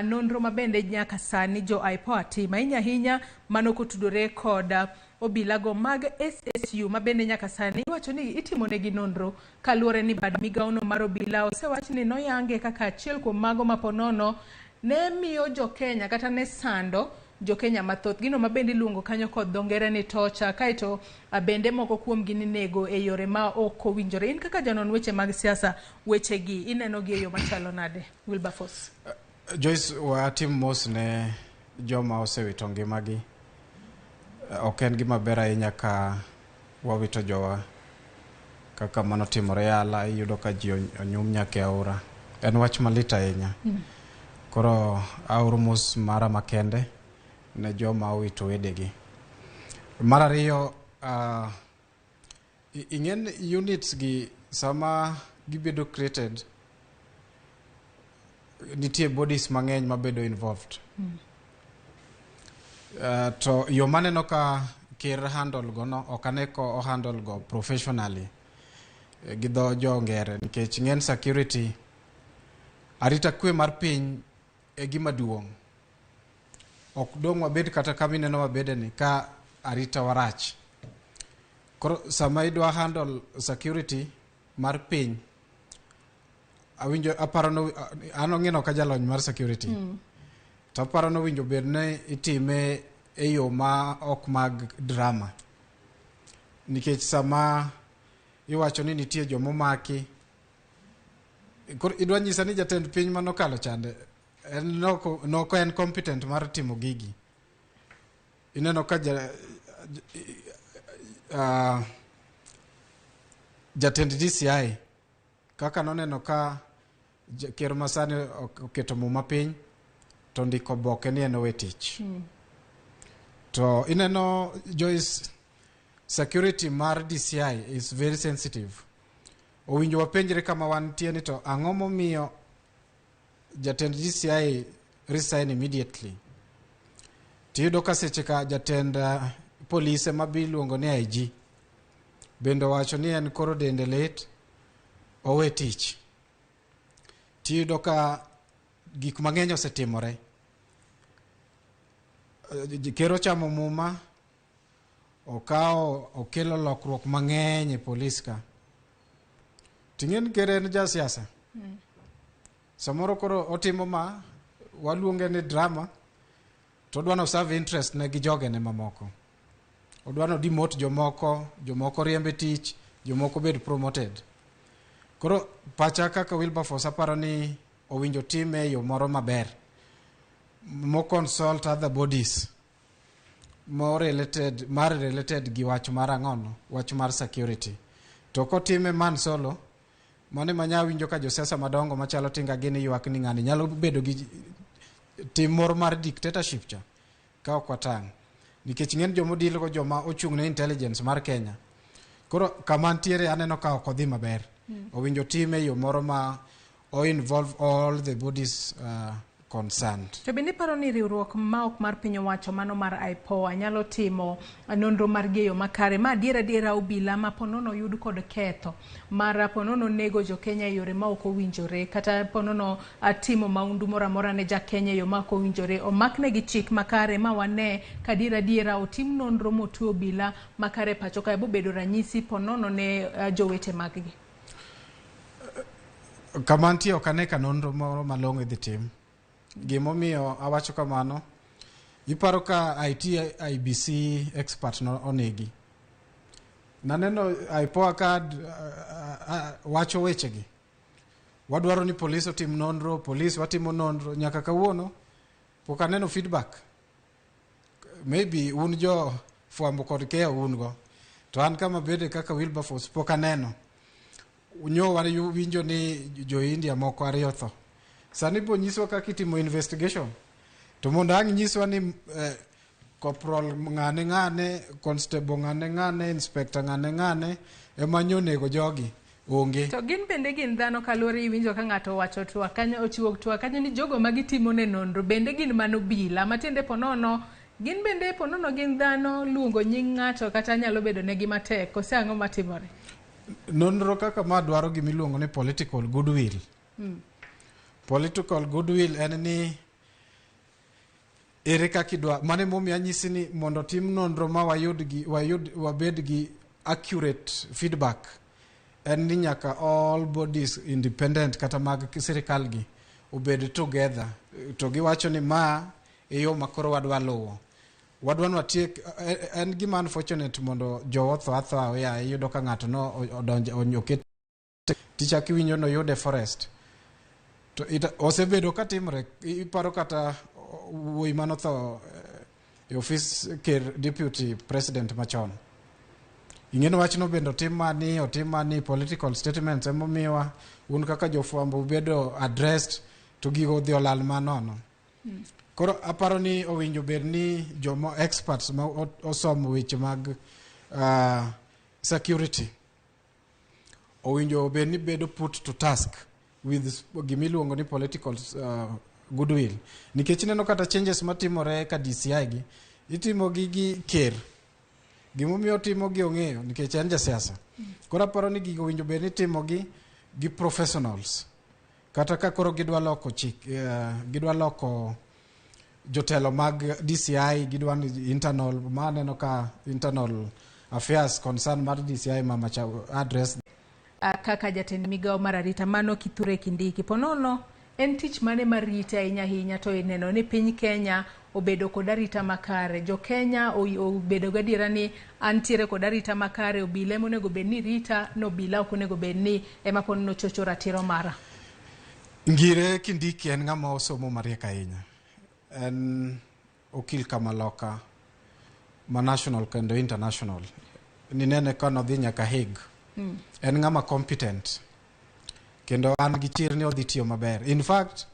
nonro ma bende nyaka sani jo IPOA timo, ahinya ahinya mano kotudore kod obilago mag SSU ma bende nyaka sani iwacho ni itimo negi nonro kaluwore ni bad migawono mar obila osewach ni noyange kaka achiel kuom mago ma ponono ne miyo jo-Kenya kata ne sando jo-Kenya mathoth, gino ma bende iluongo kanyo kod dho ngere ni torture, kaeto bende moko kuomgi ninego e yore ma ok owinjore. In kaka janon weche mag siasa, wechegi ineno gi e yo machalo nade, Wilberforce? Joyce, watim mos ne joma osewito ngimagi. Ok en gima ber ahinya ka wawito jowa kaka mano timore Yala, iyudo ka ji onyum nyaka e aora. En wach malit ahinya. Koro aoro mos mara makende ne joma owito wedegi. Mar ariyo, ing'en units gi sama gibedo created, nitie bodies mang'eny mabedo involved. To yo maneno ka ker handle go no, ok ane ko o handle go professionally gi dho jo ngere, nikech ng'en security, arita kwe mar piny e gima duong'. Ok dong' wabed kata kama ineno wabede ni ka arita warach. Koro sama idwa handle security mar piny, awinjo aparo no an ong'ino ka jalony mar security. To aparo no winjo bed ni itime e yo ma ok mag drama. Nikech sama iwacho ni nitie jomomaki, koro idwa nyisa ni jatend piny manokalo chande en noko en competent mar timo gigi. Ineno ka jatend DCI kaka noneno ka ker masani oketo muma piny to ndiko oboke ni en owe tich. To ineno Joyce, security mar DCI is very sensitive. Owinjo wapenjre kama wantie ni to ang'o momiyo jatend DCI resign immediately. Tiyudo ka seche ka jatend polise ma bi iluongo ni IG bende owacho ni en koro dende lit, owe tich. Tiyudo ka gik mang'eny osetimore. Ker ochamo muma, okawo okelo lokruok mang'eny e polis ka. Ting'e ni ker en jasiasa. Samoro koro otimo ma waluonge ni drama, to odwa no serve interest ne gi jogene mamoko. Odwa no demote jomoko, jomoko riembe tich, jomoko bed promoted. Koro pacha kaka Wilberforce aparo ni owinjo time e yo moro maber mo consult other bodies mo related mar related gi wach mar ang'ono, wach mar security. To kotime man solo, mano ema nya winjo ka josiasa madongo machalo Tinga gini ywak ni ng'ani nyalo bedo gi tim moro mar dictatorship cha ka ok watang', nikech ng'eny joma odil go joma ochung' ne intelligence mar Kenya. Koro kama ntiere aneno ka ok odhi maber. Owinjo time e yo moro ma o involve all the bodies concerned. To bende iparo ni riwruok ma ok mar piny owacho mano mar IPOA nyalo timo nonro margi e yo makare ma adier adiera obila ma ponono oyud kod ketho mar ponono nego jo Kenya e yore ma ok owinjore, kata ponono timo maundu moro amora ne ja Kenya e yo ma ok owinjore, omakne gi chik makare ma wane ka adier adiera otim nonro motwe obila makare pacho kae bobedo ranyisi ponono ne jowete mag-gi? Kama nitie ok ane ka nonro moro malong'o idhi tim. Gimomiyo awacho kamano, iparo ka IT IEBC expert no onegi. Naneno IPOA ka wacho wechegi. Wadwaro ni polis otim nonro, polis watimo nonro, nyaka kawuono pok aneno feedback. Maybe un jo fwambo kod keyo un go. To an kama bede kaka Wilberforce pok aneno. Nyo winjo ni jo India moko ariyo tho. Sani bo nyiswa kaka itimo investigation. To mondo ang' nyiswa ni corporal ng'ane ng'ane, constable ng'ane ng'ane, inspector ng'ane ng'ane ema nyo onego jogi onge. To gin bende gin dhano, kaluwore iwinjo ka ng'ato owacho twak kanyo, ochiwo twak kanyo ni jogo ma gitimo ne nonro bende gin mano obila, matiende ponono gin bende ponono gin dhano, luongo nying ng'ato kata nyalo bedo negi matek, kose ang'o matimore? Nonro kaka ma dwaro gimiluongo ni political goodwill. Political goodwill en ni ere kaka idwa, mano emomiyo anyisi ni mondo tim nonro ma wayud gi wayud wabed gi accurate feedback, en ni nyaka all bodies independent kata mag sirikal gi obed together to giwacho ni ma e yo ma koro wadwa luwo, wadwa ni watiek. En gima unfortunate mondo jowa otho athoa aoyaye. Iyudo ka ng'ato no odonjo oket tichak iwinjo noyude forest to osebedo ka timre. Iparo kata wuoyi manotho e ofis ker, deputy president machon, ing'eni wachno bende otim mani, otim mani political statements, emomiwa un kaka jofwambo ubedo addressed to gigo odhi olal manono. Koro aparo ni owinjo bed ni joma experts ma osomo weche mag security owinjo bed ni bedo put to task with gimiluongo ni political goodwill, nikech ineno kata changes matimore ka DCI gi itimo gi ker, gimomiyo otimo gi ong'eyo nikech en jasiasa. Koro aparo ni gigo owinjo bed ni itimo gi professionals, kata ka koro gidwa loko chik, gidwa loko jotelo mag DCI, gidwa ni internal, ma aneno ka internal affairs concern mar DCI mama cha address. Kaka jatend migawo mar arita mano Kithure Kindiki, ponono en tich mane marite ahinya ahinya to ineno ni piny Kenya obedo kod arita makare, jo Kenya obedo gadiera ni antiere kod arita makare, obila ema onego bed ni rita, no obila ok onego bed ni ema ponono chocho ratiro mara? Ngire Kindiki en ng'ama osomo mariek ahinya. En okil kamaloka ma national kendo international. Ninene ka nodhi nyaka Hague. En ng'ama competent. Kendo an gi chir ni odhi tiyo maber. In fact,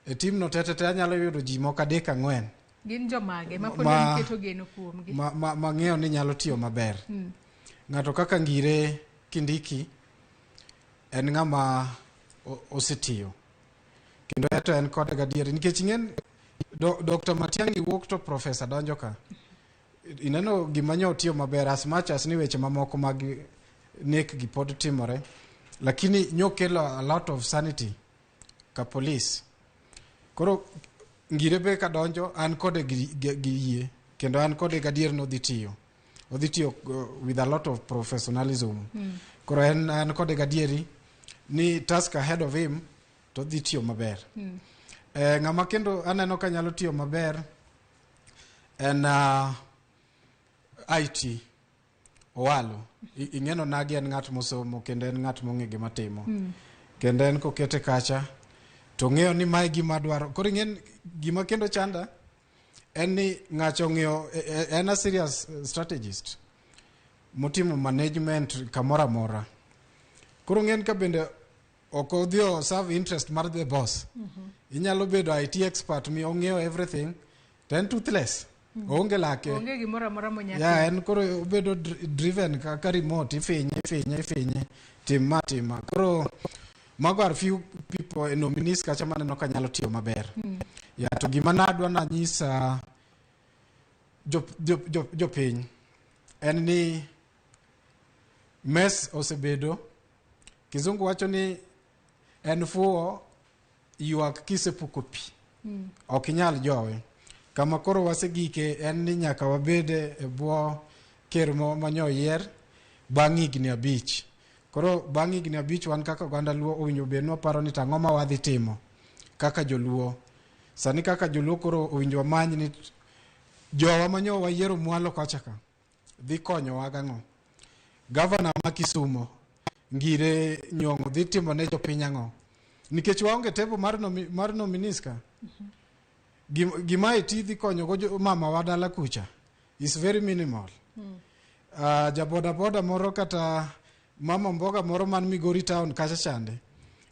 e team no tete anyalo yudo ji moko adek ang'wen Gin jomage ma pod iketo geno kuomgi? Ma ng'eyo ni nyalo tiyo maber. Ng'ato kaka Ngire Kindiki en ng'ama osetiyo. Kendo eto en kode gadieri nikech ing'en Dr. Matiang'i wuok to professor donjo ka. Ineno gima nyo otiyo maber, as much as ni weche mamoko mag nek gi pod timore, lakini nyokelo a lot of sanity ka police. Koro Ngire be kadonjo an kode gi yie kendo an kode gadier ni odhi tiyo. Odhi tiyo with a lot of professionalism. Koro en an kode gadieri ni task ahead of him to odhi tiyo maber. Ng'ama kendo aneno ka nyalo tiyo maber en IT Owalo. Ing'eno nagi en ng'at mosomo kendo en ng'at mong'e gima timo. Kendo en kokete kacha To ng'eyo ni mae gima dwaro. Koro ing'e gima kendo chanda en ni ng'acho ong'eyo en a serious strategist motimo management kamoro amora. Koro ng'en ka bende ok odhi o serve interest mar the boss. Inyalo bedo IT expert mi ong'eyo everything to en toothless. Oonge lake. Onge gimoro amora monyalo. Yeah, en koro obedo driven kaka remote, ifinye, ifinye, ifinye, tim ma, tim ma. Koro mago are few people e nominees kacha maneno ka nyalo tiyo maber. Ya, to gima nadwa nanyisa jopiny en ni mess osebedo. Kizungu wacho ni en fuwo ywak kisepuko pi. Ok inyal jowe. Kama koro wasegike en ni nyaka wabed e bwo ker manyo yier bang' higni 5. Koro bang' higni 5 wan kaka oganda Luo owinjo bed ni waparo ni tang'o ma wadhi timo kaka joluo. Sani kaka joluo koro owinjo wamany ni jowa manyo wayiero mwalo kocha ka dhi konyowa gang'o. Gavana ma Kisumo Ngire Nyong'o dhi timo ne jopiny ang'o? Nikech waonge table mar nominees ka. Gima IT dhi konyo go mama wa dala kucha is very minimal. Ja boda boda moro kata mama mboga moro man Migori town kacha chande,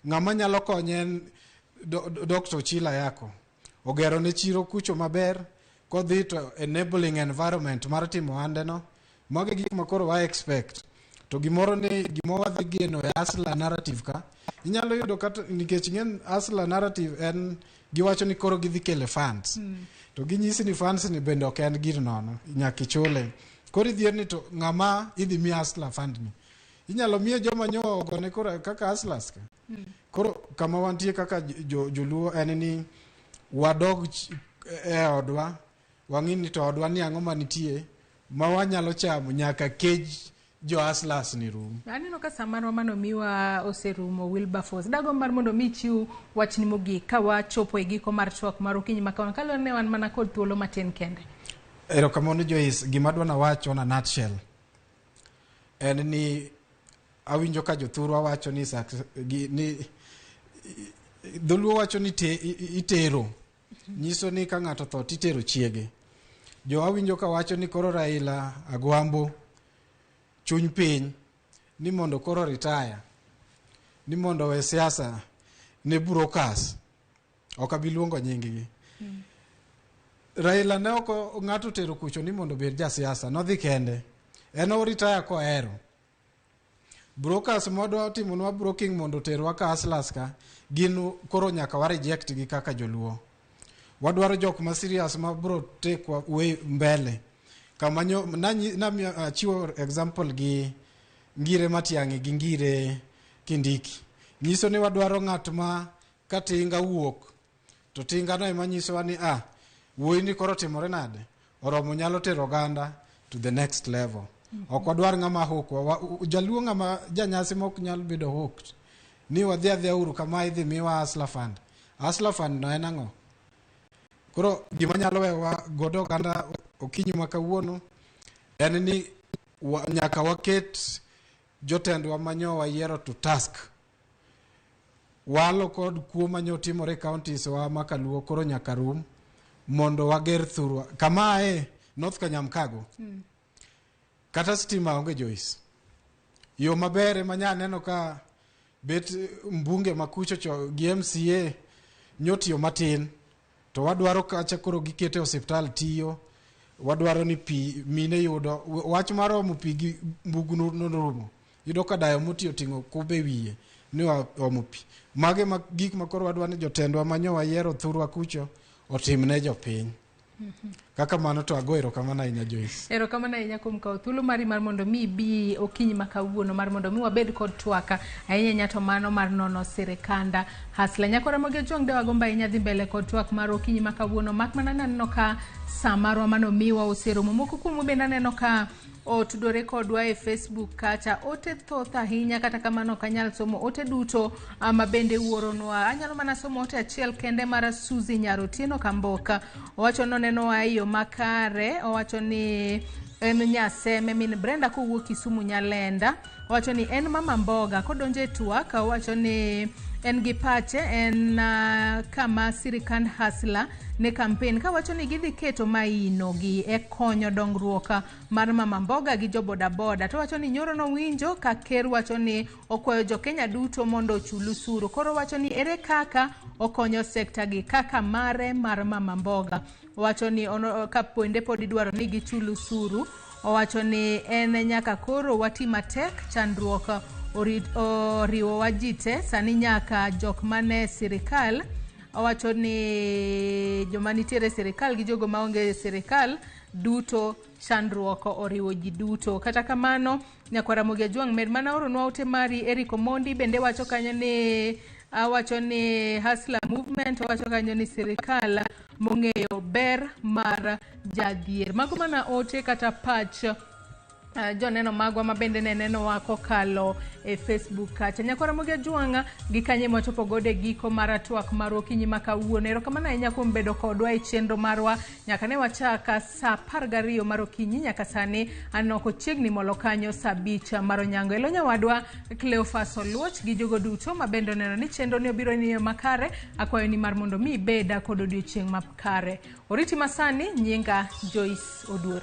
ng'ama nyalo konye en Dr. Ochila Yako. Ogero ne chiro kucho maber, kodhi to enabling environment mar timo ohande no. Mago e gik ma koro wa expect. To gimoro ni gima wadhi geno e Hustler narrative ka, inyalo yudo kata nikech ng'en Hustler narrative en giwacho ni koro gidhi kele funds. To ginyisi ni funds ni bende ok en gir nono, nyaka ichule. Koro idhier ni to ng'ama idhi mi Hustler fund ni. Inyalo miye joma nyo ogone koro kaka Hustlers ka. Koro kama wantie kaka joluo en ni wadog e odwa, wang'i ni to odwa ni ang'o manitie ma wanyalo chamo nyaka kej jo Hustlers ni rum. Aneno ka sa marwa mano miwa oserumo Wilberforce. Dago mar mondo mi chiw wachni mogik ka wachopo e giko mar twak mar okinyi ma kawuono. Kaluwore ni wan mana kod thuolo matin kende. Erokamano Joyce, gima adwa nawacho on a nutshell en ni awinjo ka jothurwa wacho ni ni dholuo wacho ni itero. Nyiso ni ka ng'ato tho titero chiege. Jo awinjo ka wacho ni koro Raila Agwambo chuny piny ni mondo koro retire, ni mondo we siasa ne brokers. Ok abi luongo nying-gi. Raila ne ok ng'ato tero kucho ni mondo obed jasiasa, nodhi kende. En o retire kohero. Brokers modwa timonwa broking mondo oterwa ka Hustlers ka, gin koro nyaka wa reject gi kaka joluo. Wadwaro jok ma serious ma bro take wa way mbele. Kama nyo, namiyo achiwo example gi Ngire Matiang'i gi Ngire Kindiki. Nyiso ni wadwaro ng'at ma ka tinga wuok to tinga no ema nyisowa ni wuoyi ni koro timore nade? Oromo nyalo tero oganda to the next level. Ok wadwar ng'ama hook wa. Jaluo ng'ama janyasi mok nyal bedo hooked. Ni wadhi adhiya uru kama idhi miwa Hustler Fund. Hustler Fund no en ang'o? Koro gima nyalo wewa godo oganda okinyi ma kawuono en ni nyaka waket jotendwa manyo wayiero to task. Walo kod kuo manyo timore e counties wa ma kaluo koro nyaka rum mondo wager thurwa. Kama ae North Kanyamkago. Kata stima onge Joyce. Yo maber ema nya neno ka bet mbunge ma kucho cho gi MCA nyotiyo matin to wadwaro kacha koro gikete osiptal tiyo. Wadwaro ni pi mine yudo wach mar omo pi gi mbugnu norumo. Yudo ka dayo motiyo ting'o kube wiye ni omo pi. Mage ma gik ma koro wadwaro ni jotendwa manyo wayiero thurwa kucho otimne jopiny. Kaka mano to ago erokamano ahinya Joyce. Erokamano ahinya kuom kawo thuolo mari mar mondo mi ibi okinyi ma kawuono mar mondo mi wabed kod twak ahinya ahinya to mano mar nono sirikanda Hustler. Nyakwa Ramogi Ojwang' de wagombo ahinya dhi mbele kod twak mar okinyi ma kawuono mak mana naneno ka sa marwa mano miwa oserumo. Moko kuomu bende aneno ka otudore kodwa e Facebook kacha, ote thoth ahinya, kata kamano ok anyal somo ote duto ma bende wuoronwa. Anyalo mana somo ote achiel kende mar Suzy Nyarotieno Kamboka. Owacho ni onenowa e yo makare, owacho ni en Nyaseme min Brenda kowuok Kisumu Nyalenda. Owacho ni en mama mboga kodonjo e twak, owacho ni en gi pache en kama sirikand Hustler ne campaign kawacho ni gidhi keto maino gi e konyo dongruok mar mama mboga gi jo bodaboda. To wacho ni nyoro nowinjo ka ker wacho ni okwayo jo Kenya duto mondo ochul osuru. Koro wacho ni ere kaka okonyo sekta gi kaka mare mar mama mboga. Owacho ni ka bende pod idwaro ni gichul osuru. Owacho ni en nyaka koro wati matek, chandruok oriwowa ji te sani nyaka jok mane sirikal. Owacho ni joma nitiere e sirikal gi jogo maonge e sirikal duto chandruok oriwo ji duto. Kata kamano, nyakwar Ramogi Ajwang' med mana oronwa ote mari. Eric Omondi bende wacho kanyo ni awacho ni Hustler Movement, owacho kanyo ni sirikal mong'eyo ber mar jadhier. Mago mana ote kata pach joneno magwa ma bende ne nenowa kokalo e Facebook kacha. Nyakwar Ramogi Ajwang' gi kanye mwachopo godo e giko mar twak mar okinyi ma kawuono. Erokamano ahinya kuom bedo kodwa e chenro marwa nyaka ne wachak saa 12 mar okinyi nyaka sani aneno kochiegni molo kanyo saa 5 mar onyango. Elo nyawadwa Cleophas Oluoch gi jogo duto ma bende oneno ni chenro ni obiro ni makare. Akwayo ni mar mondo mi ibeda kod odiochieng' makare. Oriti masani, nyinga Joyce Oduor.